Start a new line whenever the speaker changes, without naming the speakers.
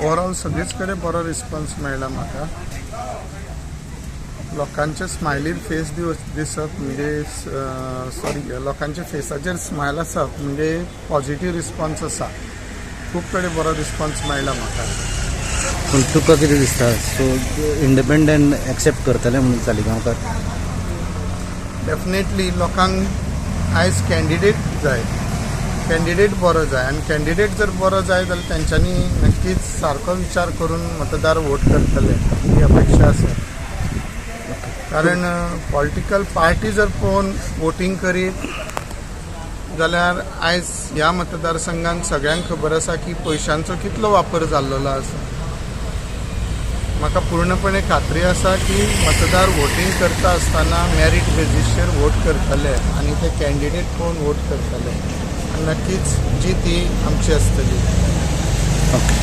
Overall सगळीच कडेन बरो रिस्पॉन्स मेळ्ळा म्हाका. लोकांचे स्मायलीर फेस दिसप म्हणजे, सॉरी, लोकांच्या फेसाचेर स्मायल आसप म्हणजे पॉझिटिव्ह रिस्पॉन्स आसा. खूब कडेन बरो रिस्पॉन्स मेळ्ळा म्हाका.
पूण तुका कितें दिसता, सो इंडिपेंडंट एक्सेप्ट करतले म्हणून सालिगांवकार?
डेफिनेटली, लोकांक आयज कॅन्डिडेट जाय, कॅन्डिडेट बरो जाय आनी कॅन्डिडेट जर बरो जाय जाल्यार तेंच्यांनी नक्कीच सारको विचार करून मतदार वोट करतले ही अपेक्षा आसा. कारण पॉलिटिकल पार्टी जर पळोवन वोटींग करीत जाल्यार आयज ह्या मतदारसंघात सगळ्यांक खबर आसा की पयशांचो कितलो वापर जाल्लो आसा. म्हाका पूर्णपणे खात्री आसा की मतदार वोटींग करता आसतना मॅरीट बेजीसचेर वोट करतले आनी ते कॅन्डिडेट पळोवन वोट करतले आनी नक्कीच जीत ही आमची आसतली.
ओके.